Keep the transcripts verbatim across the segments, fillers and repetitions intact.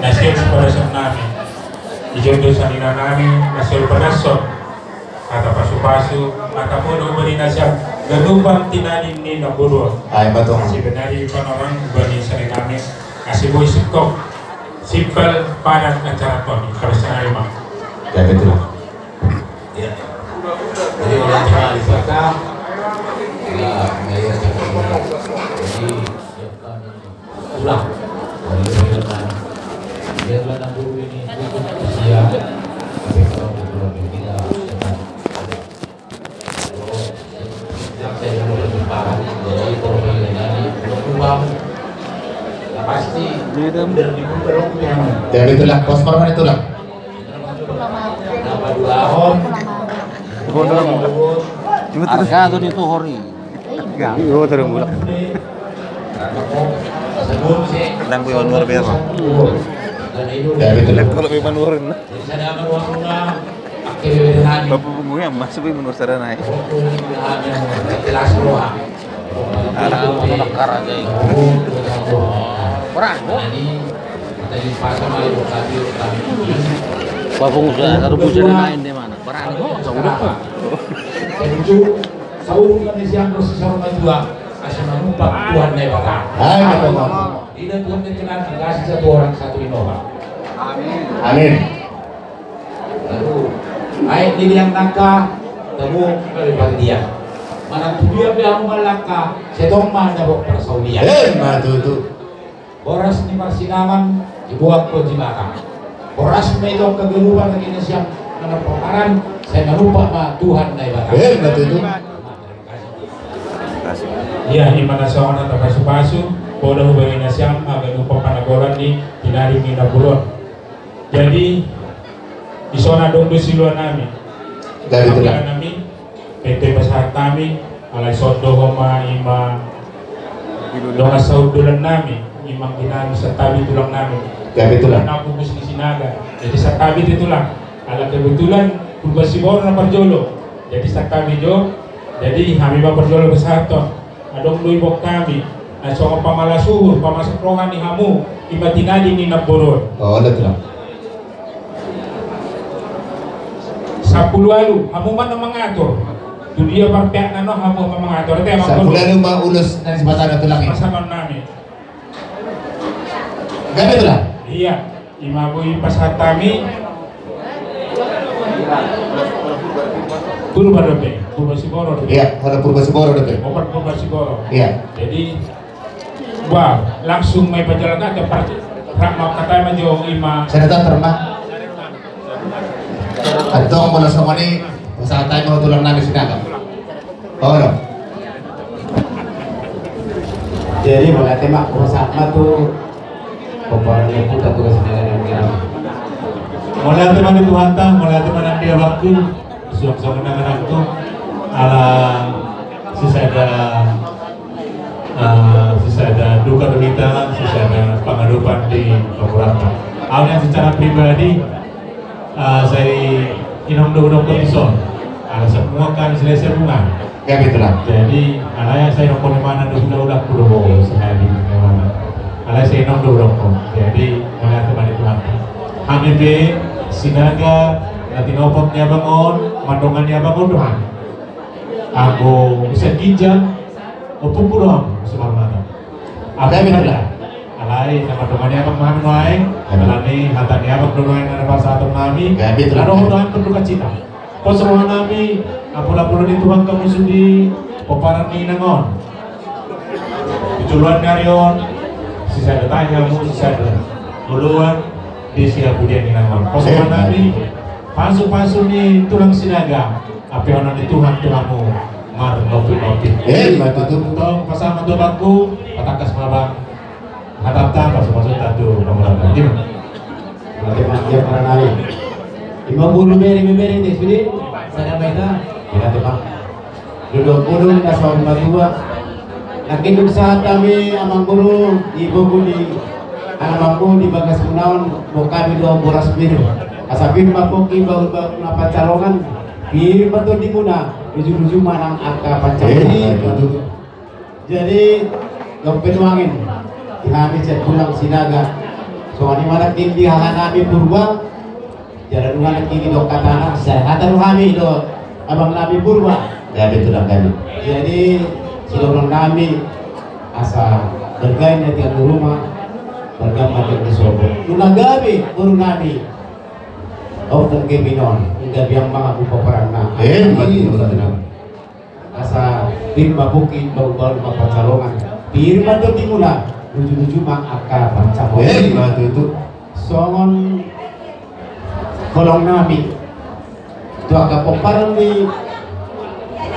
Na sian siparesan nami, di jolo sandina nami na sai paresan hata pasupasu, hata poda hubani nasiam ganupan tinading ni namboru on. Ai ma tutu. Sebenarna panorang hubani sandina nami, asi boi singkop simpel padan acara on, paresan nami ma. Ya, betul. Ya. Jadi orang tua di kota, ya, ya, ya, jadi, ya, kami ulang. Jadi, ya, kan. Biarlah nanti ini cukup siang. Tapi kalau kita, kita, jadi, kalau ini, kalau ulang, ya, pasti. Ya, betul lah. Pos permen itu lah. Arga tu di tuhori. Iya, terus mulak. Ndang kui Iwan Nur biar. Dari itu. Kalau Iwan Nur. Bapak bungunya masuk Iwan Nur sana naik. Alah, mau nakar aja ini. Kurang, Bu. Pak pengusaha, satu pusat lain di mana? Barang itu, saudara. Saurungan ni siang dosi saurungan jua, asa manumpak Tuhan Naibata. Amin. Tidak Tuhan berkenan dikasih satu orang satu Innova. Amin. Amin. Lalu, baik di liang nangka, temu dari panggian. Mana tujuan dia mau langka, setong mana bawa persaulian. Eh, ma tutu. Boras ni parsinamon, dibuat ko jimata. Boras ma i tong kaganupan lagi nasiam na marpaparan, sai manumpak ma Tuhan Naibata. Eh, betul itu. Iya, ima na songon hata pasupasu, poda hubani nasiam, ganupan panagolan ni tinading ni namboru on. Jadi, di son adong do siluan nami. Dari itu. Nami, P T pasahat hami, alai songon do homa ima dongan sahundulan nami, ima anggi nami, santabi tulang nami. Ya, betul lah. Karena bungkus di Sinaga, jadi santabi tu tulang. Ala kebetulan Purbasimoro na parjolo, jadi santabi jo. Jadi hami ma parjolo pasahathon. Adong do ibon hami na songon pamalas uhur, pamasak roha ni hamu, ima tinading ni namboru on. Oh, ada tulang. Sampulu ualu, hamu ma na mangatur. Tu dia parpeakna on hamu ma mangatur. Ate, sampulu ualu ma ulos na sipasahat tulang i. Pasahaton nami. Gabe tulang. Iya, ima boi pasahat hami. Purba dope, Purbasimoro dope. Iya, pada Purbasimoro dope. Opat Purbasimoro. Iya. Jadi, wah, langsung ma i pajalan aja, rap ma hata ma jo ima. Sada tantar ma. Antong molo songon i, pasahat hami ma tulang nami Sinaga. Olo. Jadi, mauliate ma, pasahat ma tu pomparan ni ompunta Purba Sinaga nami. Mauliate ma di Tuhanta, mauliate ma nang di abangku. Suang songon na manangko ala sisada, eh, sisada duka do hita, sisada pangadopan di panguranta. Au nian secara pribadi, eh, sai inong do hudok kopi son. Ala semua kan selesai bunga. Ya, betul lah. Jadi, ala ya sai rokok ni mana do hula-hula kudo bo sehari ni mana. Ala sai inong do rokok. Jadi, mauliate ma di Tuhan. Hami pe Sinaga na tinopot ni abang on, mandongani abang on do hami. Anggo ise ginjang, ompungku do hami, Sumarmata. Amin. Alai, na mandongani abang ma hami nuaeng, alani hata ni abang do nuaeng na pasahaton nami. Amin. Adong do hami pardukacita. Pos roha nami, apul-apul ni Tuhan hamu sude pomparan ni inang on. Di joloan ni ari on, sisada tahi hamu, sisada ngoluan di siapudian ni inang on. Pos roha nami, pasu-pasu ni tulang Sinaga, ampe hona ni Tuhan tu hamu marlopi-lopi. Eh, ima tutu. Tong pasahat ma tu abangku, patangkas ma abang. Hatanta pasu-pasu tatu panguranta. Ima. Mauliate ma, ia paranai. Ima boru bere, bere ni sude. Sada baita. Mauliate ma. Dodok boru na saur matua. Nangkin dung sahat hami amangboru di bogu ni amangboru di bagas muna on, boan hami do boras pir. Asa pir ma pongki bahul-bahul na pansalongan. Pir ma tondimuna, ujung-ujung ma nang angka pansalongan. Eh, betul. Jadi, dope nuaeng di hami sian tulang Sinaga, Songon i ma nangkin di haha nami Purba. Jala nunga nangkin didok hatana, sai hata do hami do abang nami Purba. Gabe tulang, gabe. Jadi sidok nami asa bergain na tiang di ruma, bergain ma tiang di sopo. Nunga gabe boru nami. Ompung Kevin on, gabe ma hamu pomparanna. Eh, berarti tulang. Asa pir ma pungki, baru-baru ma pansalongan. Pir ma do timuna, luju-luju ma angka pansalongan. Eh, ima tutu. Songon holong nami tu angka pomparan ni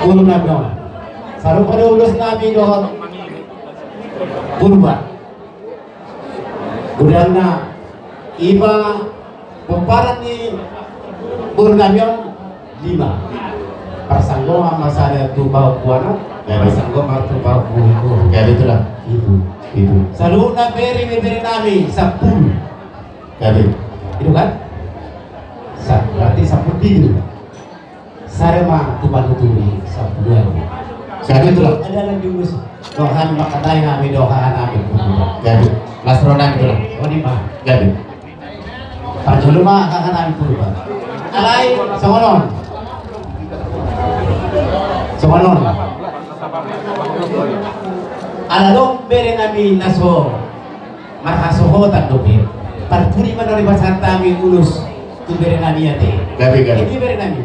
boru nami on. Sarupa do ulos nami dohot Purba. Godangna ima pomparan ni boru nami on lima. Parsanggoman ma sada tu pahompu anak, parsanggoman tu pahompu boru. Gabe tulang. Pitu. Pitu. Saluhutna bere ni bere nami sampulu. Gabe. Itu kan? Sa-, berarti sampulu pitu. Sada ma tu panutup ni sampulu. Sada tulang. Ada lagi ulos. Dohot hami mangkatai hami dohot hami. Gabe. Las roha nami tulang. Odi ma. Gabe. Parjolo ma haha nami Purba. Alai songon on. Songon on. Ala adong bere nami na so marhasohotan dope. Parpudi ma na dipasahat hami ulos tu bere nami ate. Gabe, gabe. Ate bere nami.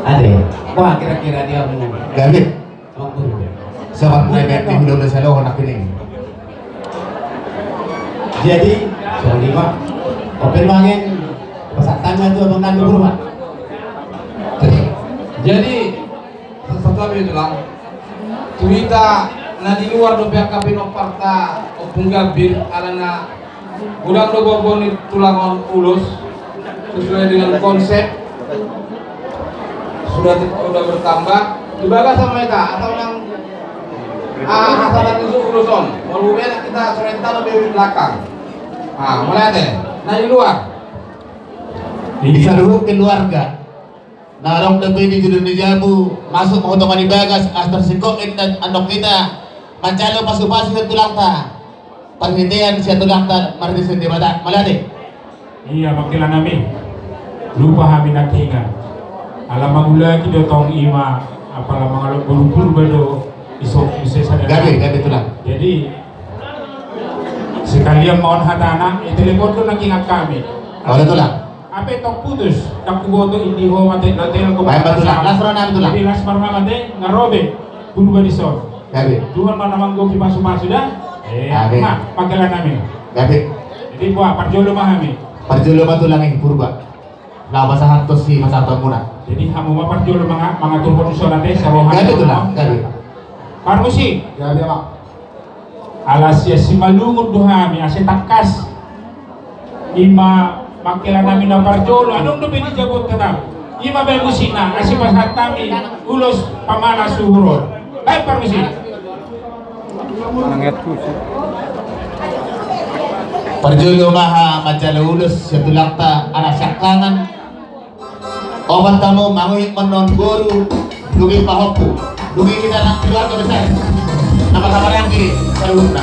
Ate, wah kira-kira dia mau. Gabe. Sabar na ibaen ni hula-hula saloho na kini. Jadi, songon i ma. Open ma angin. Pasahat hami tu abang nami Purba. Jadi, Sasat hami tulang. Tu hita na di luar dope angka pinomparta Ompung Gambir, alana godang do borbor ni tulang on ulos sesuai dengan konsep. Sudah, sudah bertambah. Di bagasan ma hita, atau nang, ah, asal na tusu ulos on. Molo hubege hita sorenta lebih belakang. Ah, mauliate. Na di luar. Di saluhut keluarga. Na adong dope di jolo ni jabu, masuk ma tu tonga ni bagas, asa tarsingkop inna annon hita manjalo pasu-pasu sian tulangta. Parhitean sian tulangta marhite sian Debata. Mauliate. Ia, mangkela nami. Lupa hami nangkiningan. Ala mangulaki do tong ima, apala mangalap bulu-bulu bado isok bisa sadari. Gabe, gabe tulang. Jadi, sekalian ma on hatana, eh, telepon do nangkiningan hami. Olo tulang. Ape tong putus, ndang huboto indi ho mate, na telko. Baen ma tulang, las roha nami tulang. Jadi las ma roha nami ate, nga ro be Purba dison. Gabe. Tuhan ma na manggohi pasu-pasu da. Eh, gabe. Ma, mangkela nami. Gabe. Jadi, buat parjolo ma hami. Parjolo ma tulang i Purba. Laho pasahat tu si pasahaton muna. Jadi, hamu ma parjolo manga-, mangaturhon dison ate, saroha. Gabe tulang, gabe. Parmusik. Gabe, Bang. Ala sian Simalungun do hami, asa tangkas. Ima mangkela nami na parjolo, adong dope di jabu tetap. Ima baen musikna, asa pasahat hami ulos pamala suhur on. Baen parmusik. Parjolo ma haha manjalo ulos sian tulangta anak siangkangan. Opat hamu manguhit annon boru, dung i pahompu, dung i hita nang keluarga besar. Nama-nama rangki saluhutna.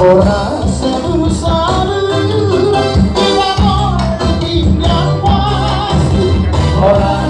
Ora saluhut-saluhut, tinggal pasti. Ora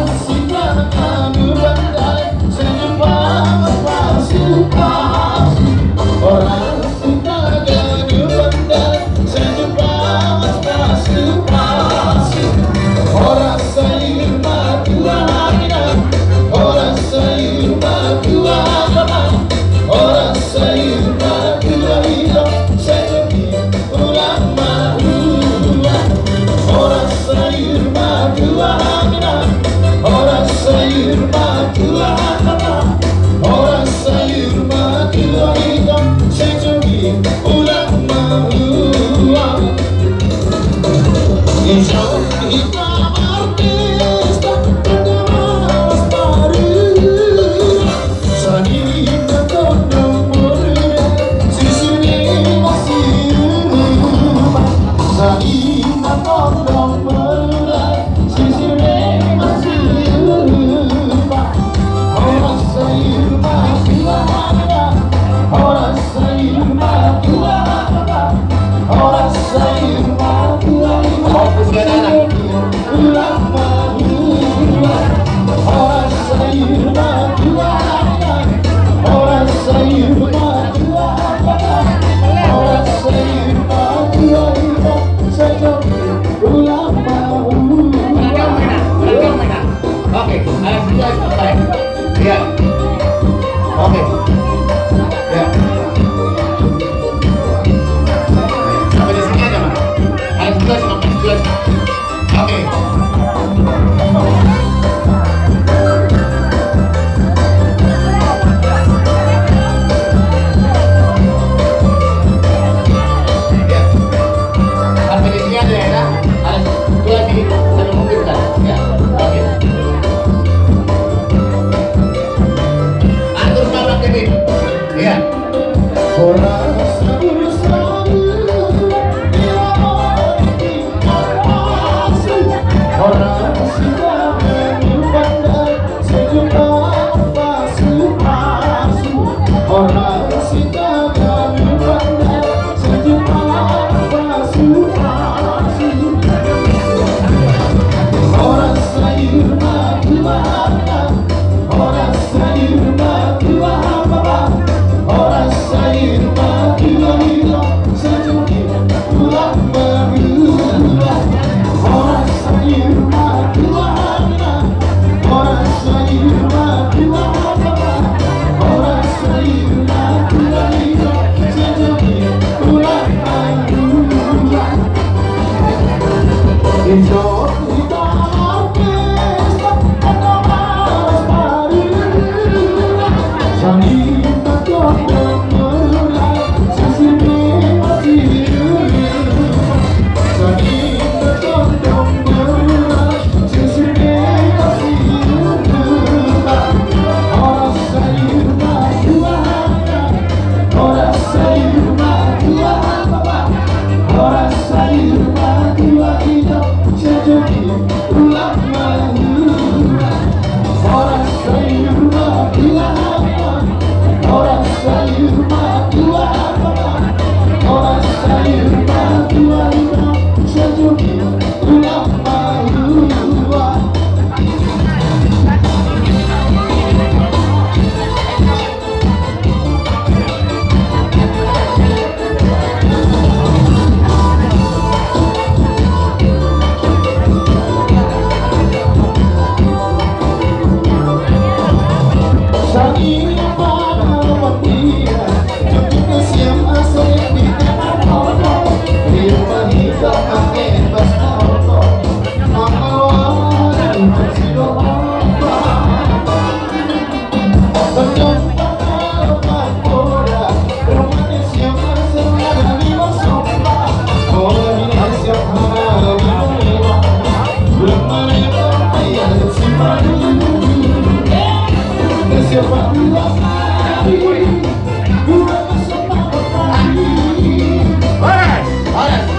Horas, horas.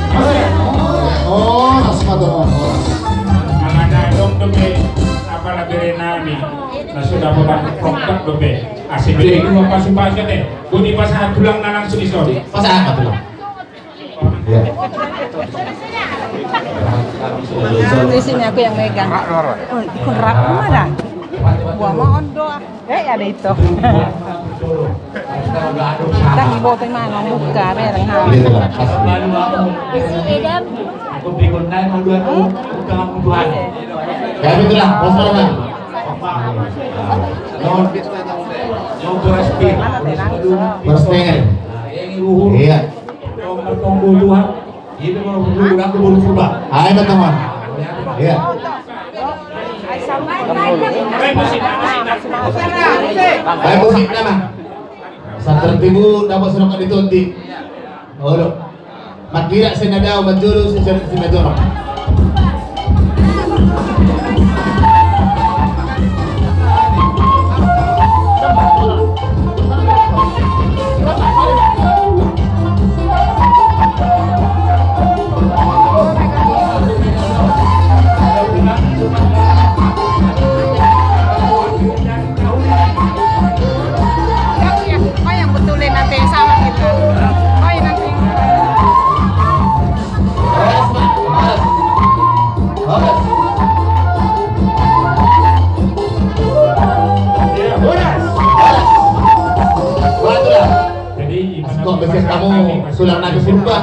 Horas, horas. Mangana adong dope apala bere nami na so dapotan rongkap dope. Asa bere dua pasu-pasu ate. Boti pasahat tulang na langsung dison. Pasahat ma tulang. Ya. Di sini aku yang megang. Oh, ikut rak mana? Gua mau on doa. Eh, ada itu. Tadi bawa teman, buka, bereng, ha. Iya, tulang. Pas. Isi, Edam. Aku bingung naik, mau dua, mau, bukan aku dua. Ya, betul lah, bos, Bang. Non, non beras pir. Beras pir. Iya. Tonggo, tonggo Tuhan. Itu mau dulu, aku belum sudah. Ayo, teman. Iya. Ayo, musik, nama. Satratibu, nama sudah di Tonti. Olo. Makirak senadau, manjolo senadau. Kau yang, kau yang betulin nanti sama kita. Kau yang nanti. Horas, Pak. Horas. Horas. Ya, horas. Horas. Horas, tulang. Jadi, kok besar kamu, tulang nami Purba?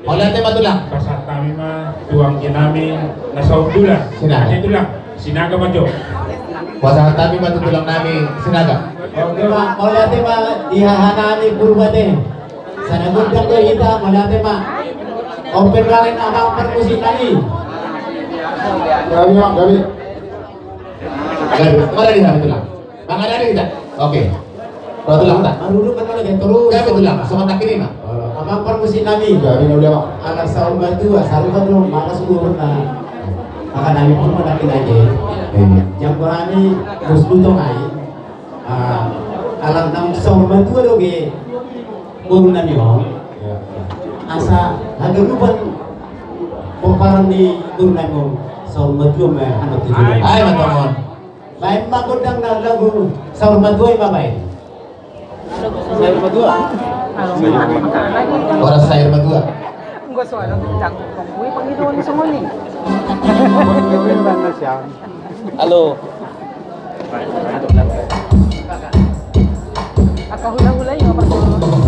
Mauliate ma, tulang. Pasahat nami ma tu anggi nami na saut tulang. Sinaga. Ate tulang, Sinaga ma jo. Pasahat nami ma tu tulang nami Sinaga. Oke, Pak. Mauliate ma di haha nami Purba te. Sada gondang do hita, mauliate ma. Open bareng abang parmusik nami. Gabe, Bang, gabe. Gabe, mana di sana, tulang? Bang, ada di kita? Oke. Kalau tulang, tak? Maruduk kan lagi terus. Gabe, tulang, sama tak ini, Bang. Abang parmusik nami. Gabe, udah, Bang. Anak saur matua, sarukan dong, mana sudah pernah. Maka nami pun mana kena aja. Iya. Yang berani, bos dutong ai. Ah, alam nang saur matua do ge. Boru nami on. Asa haganupan pomparan ni boru nami on, saur matua ma hanok tu jolo. Ai ma tongon. Baen ma gondang na lagu saur matua i ma baen. Saur matua. Horas saur matua. Enggak suara kencang. Gue panggil doang di songoni. Halo. Angka hula-hula i ma pertama.